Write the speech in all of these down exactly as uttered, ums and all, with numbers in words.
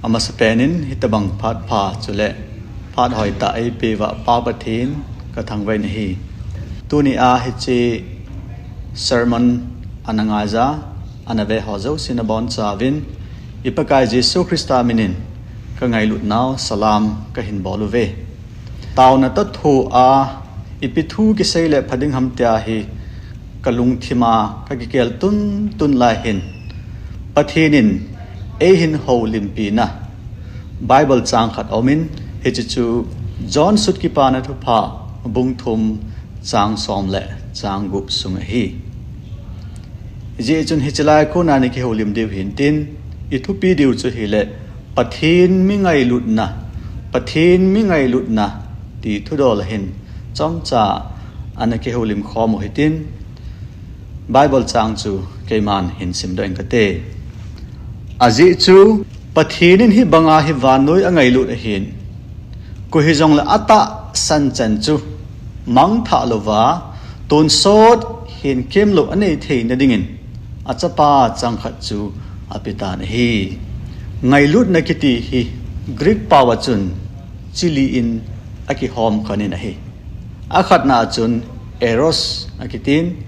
Amasapen in hitabang phat pha chule phat hoitah eipeuva Pa Pathen kathangvah in ahi. Tuni a hiche sermon ana ngaija, ana ve ho jouse nabonchauvin, i Pakai Jesu Christa minin kangailutnau salam kahin bol uve. Taona toh thoa ipi thu kisei le pha ding ham tia hi kalungthima kakikel tun tun lai hin, Pathen in eihin houlimpina Bible chang khat aumin, hiche chu John Sut Kipana Thupha bung thum chang som le chang gup sung ahi. Hijeh chun hiche lai a kona ana kihoulim diu hintin, i thupi diu chu hile, Pathen mi ngailutna, Pathen mi ngailutna ti thudol ahin, chomcha ana kihoulim khom u hitin, Bible chang chu keiman hin simdoh inge kati. Ajeh chu, Pathen in hibanga hi vannoi angailut ahin, koi hijongle atahsan chan chu mangthah louva, tonsot hinkemlou anei theina dingin achapa changkhat chu apetan ahi. Ngailutna kiti hi Greek pao a chun chi li in akihom khan in ahi. Akhatna a chun eros akitin,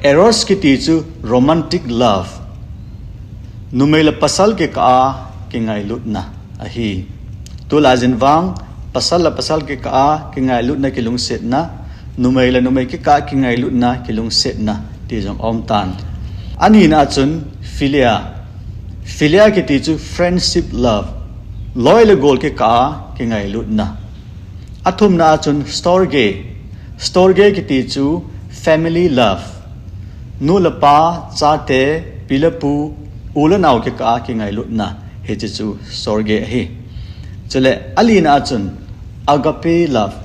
eros kiti chu romantic love, numei le pasal kikah a kingailutna ahi. Tulai jin vang, pasal le pasal kikah a kingailutna, kilungsetna, numei le numei kikah a kingailutna, kilungsetna ti jong aumtan. Anina a chun philia, philia kiti chu friendship love, loi le gol kikah a kingailutna. Athumna a chun storge, storge kiti chu family love, nu le pa, chate, pi le pu, u le nao kikah a kingailutna, hiche chu storge ahi. Chule alina a chun agape love,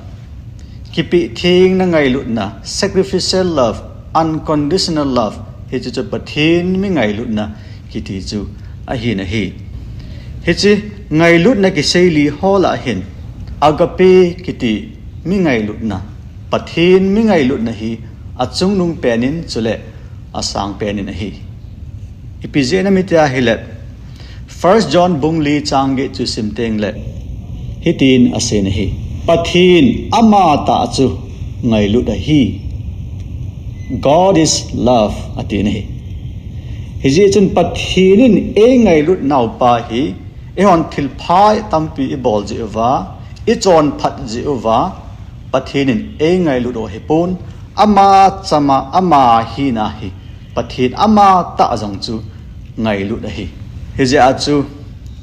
kipehthengna ngailutna, sacrificial love, unconditional love, hiche chu Pathen mi ngailutna kiti chu ahin ahi. Hiche ngailutna kisei li ho lah a hin, agape kiti mi ngailutna, Pathen mi ngailutna hi achungnung pen in chule asang pen in ahi. Ipi jeh ham itia hile, First John bung li chang get chu sim tengle, hitin aseiyin ahi: Pathen amatah chu ngailut ahi. God is love, atin ahi. Hijeh chun Pathen in eingailut naupa hi, eihon thilpha tampi ibol jeh uva, ichonphat jeh uva, Pathen in eingailut u ahipon, ama chama, ama hina hi, Pathen amatah jong chu ngailut ahi. Hijeh a chu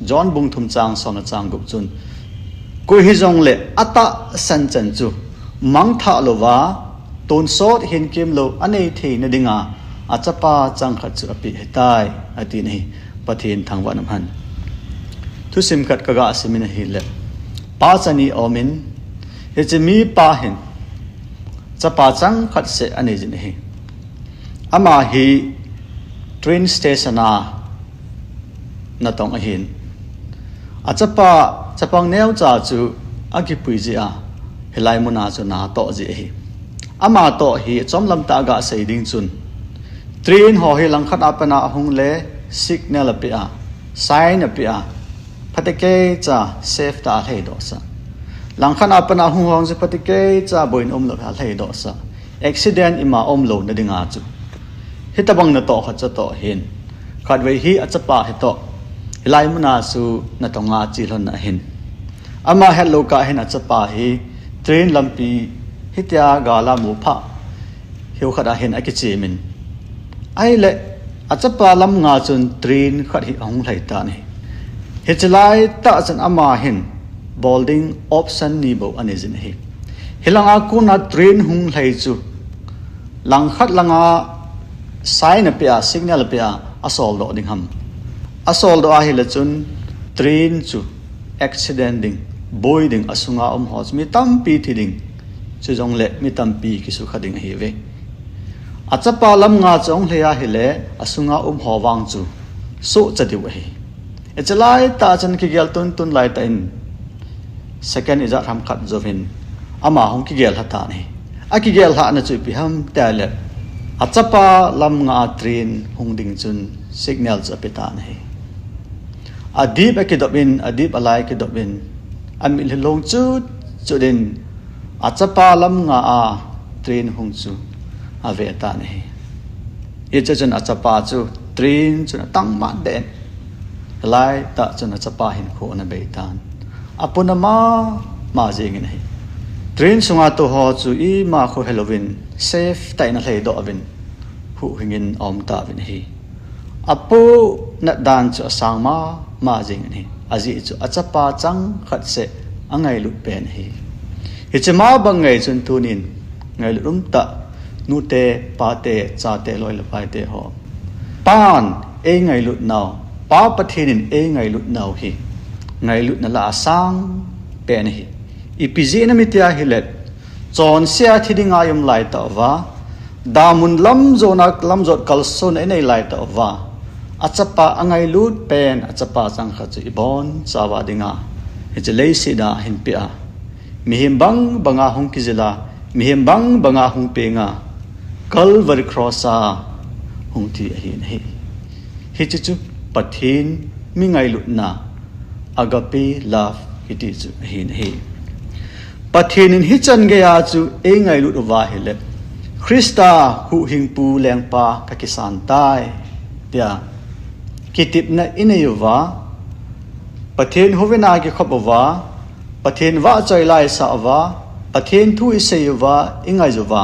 John bung thum chang som le chang gup chun, koi hijongle atahsan chan chu mangthah louva, tonsot hinkemlou anei theina dinga achapa changkhat chu ape ahitai, atin ahi. Pathen thangvah in umhen. Thusim khat kaga simin ahile, pa chani aumin, hiche mipa hin chapa changkhat seh aneijin ahi. Ama hi train station a natong ahin, achapa chapang neocha chu akipui jeh a, hilai muna chu natoh ji ahi. Amatoh hi chomlam tah a gasei ding chun, train ho hi langkhat a pat a ahungle signal apeh a, sign apeh a, phatecha safe tah a alhaidohsah. Langkhat a pat a ahung ho chu phatecha boina umlou a alhaidohsah. Accident ima umlouna dinga chu. Hitobang natoh khat chu atoh ahin, khatvei hi achapa hitoh hilai muna chu natonga achelhon ahin. Ama hetlou kah hin achapa hi train lampi hitia gal a mu phah hiu khat a hin akichemin, ahile achapa lam nga chun train khat hi ahung lhaitan ahi. Hiche laitah chun ama hin bol ding option ni bou aneijin ahi. Hilanga kona train hung lhai chu langkhat langa sign apeh a, signal apeh a, asoldoh ding ham? Asoldoh ahile chun train chu accident ding, boi ding, asunga umho chu mi tampi thi ding, chujongle mi tampi kisukha ding ahiuve. Achapa lam nga chu ahung lhai ahile asunga umho vang chu sohcha diu ahi. Hiche laitah chun kigel tuntun laitah in, second ijat ham khat jouvin ama hung kigel lhatan ahi. Akigel lhahna chu ipi ham tile, achapa lam nga a train hung ding chun signal chu apetan ahi. Adip akidop in, adip alai akidop in, amitlhi long chut chut in, achapa lam nga a train hung chu ave tan ahi. Hiche chun achapa chu train chun atang man den. Lai tah chun achapa hinkho ana bei tan. Apuna mama jingin ahi. Train sunga tou ho chu ima khu helouvin, safe tah in alhaidoh uvin, huhhingin aum tauvin ahi. Apu natdan chu asang mama jingin ahi. Ajeh chu achapa chang khat seh angailut pen ahi. Hiche ma bang ngai chun tunin ngailut umtah nute, pate, chate, loi le paite ho. Pan eingailut nau, Pa Pathen in eingailut nau hi ngailutna lah a asang pen ahi. Ipi jeh inem itia ahile, chonse a thi dinga i um lai tah uva, damun lamjotna, lamjot kalsonna i nei lai tah uva, achapa angailut pen, achapa chang khat chu i bonchauva dinga hiche leiset a ahin peh a, mihem bang banga hung kijil a, mihem bang banga hung peng a, Calvary Cross a hung thi ahin ahi. Hiche chu Pathen mi ngailutna, agape love kiti chu ahin ahi. Pathen in hichan geiya chu eingailut uva ahile, Christa huhhingpu lengpa kakisan tai, tia kitepna i nei uva, Pathen hovin a kikhop uva, Pathen vahchoi la i sah uva, Pathen thu i sei uva, i ngai uva,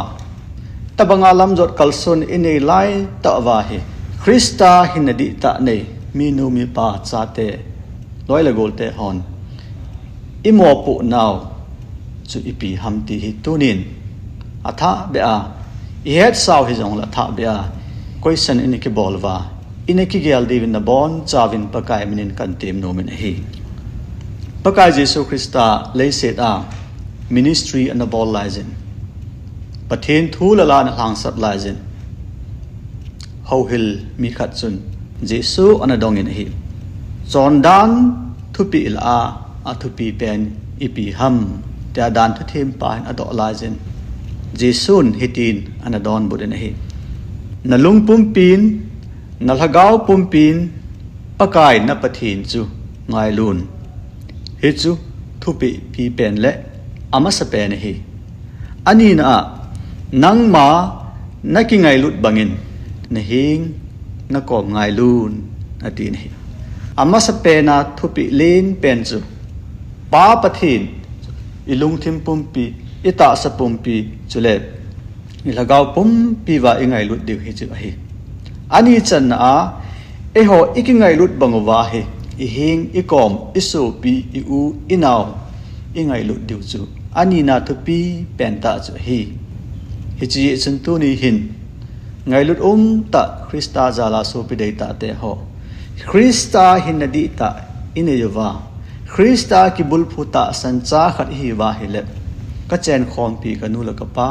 tabanga lamjot kalson i nei lai tah uva hi, Christa hinna dihtah nei minu mipa chate, loi le golte hon i mopoh nau chu ipi ham ti hi tunin athah beh a, i hetsau hijongle athah beh a question i na kibol uva, i na kigel diuvin nabonchauvin Pakai minin kan tem nomin ahi. Pakai Jesu Christa leiset a ministry ana bol laijin, Pathen thu le la ana lhangsap laijin, houhil mi khat chun Jesu ana dongin ahi. Chondan thupeh lah a athupi pen ipi ham, tia dan thuthempa hin adoh laijin, Jesun hitin ana donbut in ahi. Na lung pumpin, na lhagao pumpin, Pakai na Pathen chu ngailun. Hichu thupeh pi pen le amasapen ahi. Anina a, nangma na kingailut bangin, na heng na kom ngailun, atin ahi. Amasapen a thupeh len pen chu, Pa Pathen, i lungthim pumpi, i tahsa pumpi, chule i lhagao pumpi uva i ngailut diu hi chu ahi. Ani channa a, eiho i kingailut bang uva hi, i heng, i kom, i sopi, i u, i nao, i ngailut diu chu anina thupi pen tah chu ahi. Hiche jeh chun tuni hin, ngailut umtah Christa jal a sopi deitahte ho, Christa hinna dihtah i nei uva, Christa kibulphu tahsan cha khat i hi uva ahile, ka chenkhompi ka nu le ka pa,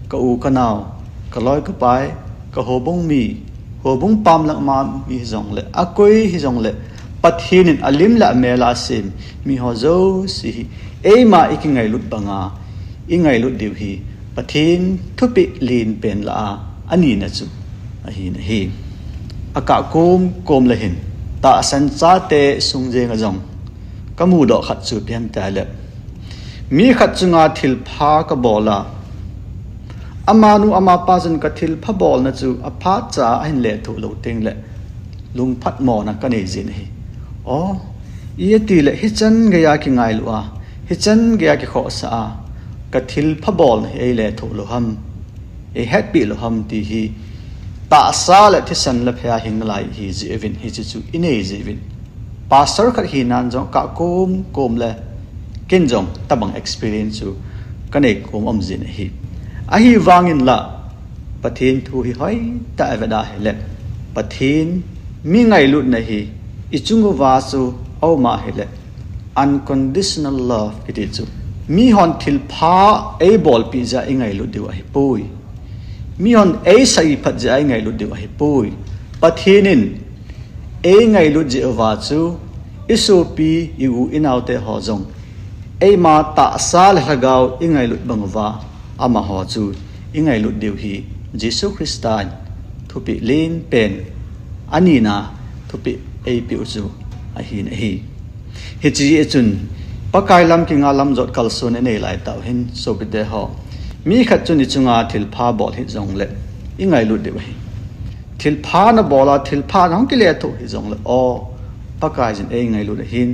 ka u ka nao, ka loi ka pai, ka houbung mi, houbung pam lang ma mi hijongle, akoi hijongle, Pathen in alim le amel a asem mi ho jouse hi, eima i kingailut banga i ngailut diu hi, Pathen thupeh len pen lah a anina chu ahin ahi. Akah kom kom le hin, tahsan chate sung jenga jong ka mudoh khat chu ipi ham itile, mi khat chunga thilpha ka bol a, amanu amapa chun ka thilpha bolna chu aphat cha a ahin lethuh lou tengle, lungphatmona ka nei jin ahi. O, i atile hichan geiya kingailu a, hichan geiya kikhohsah a, ka thilpha bolna hi ei lethuh lou ham, ei hetpeh lou ham ti hi, tahsa le thisan le phei a hing nalai ihi jeh uvin hiche chu i nei jeh uvin. Pastor khat hinan jong kah kom kom le, ken jong tobang experience chu ka nei kom um jin ahi. Ahivangin la, Pathen thu hi hoitah a vet a ahile, Pathen mi ngailutna hi i chung uva chu aum a ahile, unconditional love kiti chu, mihon thilpha eibolpeh jeh a i ngailut diu ahipoi. Mihon eisahiphat jeh a i ngailut diu ahipoi. Pathen in ei ngailut jeh uva chu, i sopi, i u, i naote ho jong, eima tahsa le lhagao i ngailut bang uva, amaho chu i ngailut diu hi, Jesu Christa in thupeh len pen, anina thupeh eipeh u chu ahin ahi. Hiche jeh chun, Pakai lam kinga lamjot kalson inei lai tah uhin, sopite ho. Mi khat chun ichunga thilpha bol hih jongle, ingailut diu ahi. Thilpha nabol a, thilpha nahung kilethuh hih jongle, o, Pakaiyin eingailut ahin.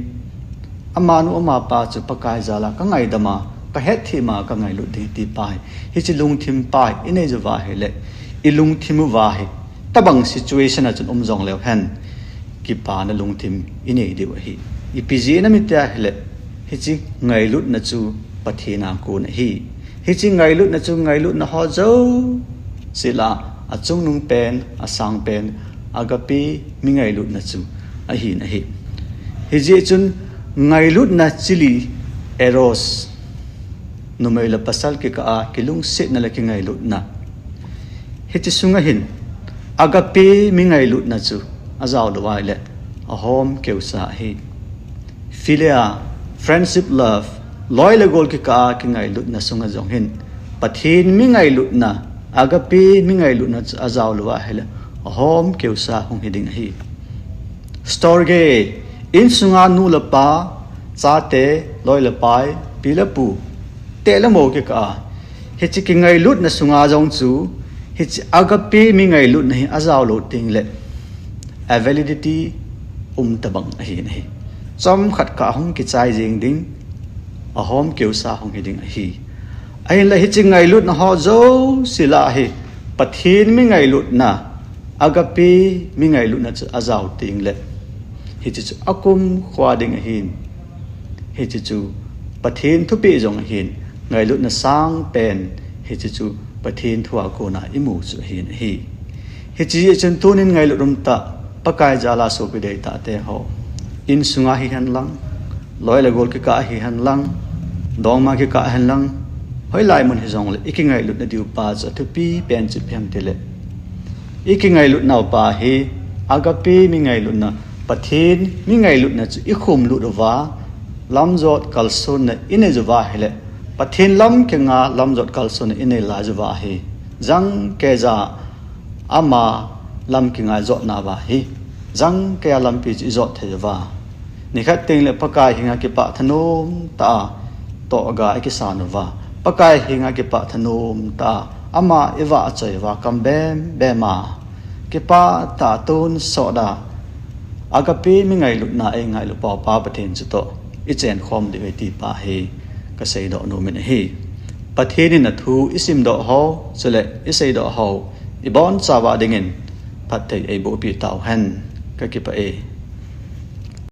Amanu amapa chu Pakai jal a kangaidam a, kahetthem a kangailut ding ti pa hi. Hiche lungthim pa hi inei uva ahile, ilungthim uva hi tobang situation a chun um jongleu hen, kipana lungthim inei diu ahi. Ipi jeh ham iti ahile, hiche ngailutna chu Pathen a kon ahi. Hiche ngailutna chu ngailutna ho jouse lah a, achungnung pen, asang pen, agape mi ngailutna chu ahin ahi. Hijeh chun ngailutna chili, eros, numei le pasal kikah a kilungsetna le kingailutna. Hiche sunga hin agape mi ngailutna chu ajao lou ahile, ahom keusa ahi. Philia, friendship love, loi le gol kikah a kingailutna sunga jong hin, Pathen mi ngailutna, agape mi ngailutna chu ajao lou ahile, ahom keusa hung hiding ahi. Storge, insunga nu le pa, chate, loi le pai, pi le pu, teh le mo kikah a, hiche kingailutna sunga jong chu, hiche agape mi ngailutna hi ajao lou tengle, avalidity um tobang ahi nahi. Chomkhat kah hung kichai jeng ding, ahom keusa hung hiding ahi. Ahinla hiche ngailutna ho jouse lah a hi, Pathen mi ngailutna, agape mi ngailutna chu ajao tengle, hiche chu akumkho ding ahin. Hiche chu Pathen thupeh jong ahin, ngailutna sangpen, hiche chu Pathen thu a kona imu chu ahin ahi. Hiche jeh chun tunin ngailut umtah, Pakai jal a sopi deitahte ho. Insunga hihen lang, loi le gol kikah a hihen lang, dongma kikah a hihen lang, hoilai mun hijongle ikingailutna diu pa chu athupi pen chu ipi ham itile, ikingailutnau pa hi agape mi ngailutna, Pathen mi ngailutna chu ikhumlut uva, lamjot kalsonna inei uva ahile, Pathen lam kinga lamjot kalsonna inei lai uva hi, jangkeiya ama lam kinga ijotnauva hi, jangkeiya lampi chu ijot thei uva, nikhat tengle Pakai henga kipah thanom tah a tohga ikisan uva, Pakai henga kipah thanom tah a ama ivahchoi uva, kam bembem a, kipah tah a tonsot a, agape mi ngailutna eingailu pau pa Pathen chutoh ichenkhom diu ahi ti pa hi kaseidoh nomin ahi. Pathen in athu isimdoh ho, chule iseidoh ho, ibonchauva dingin phatthei eibohpeh tauhen. Kakipah e.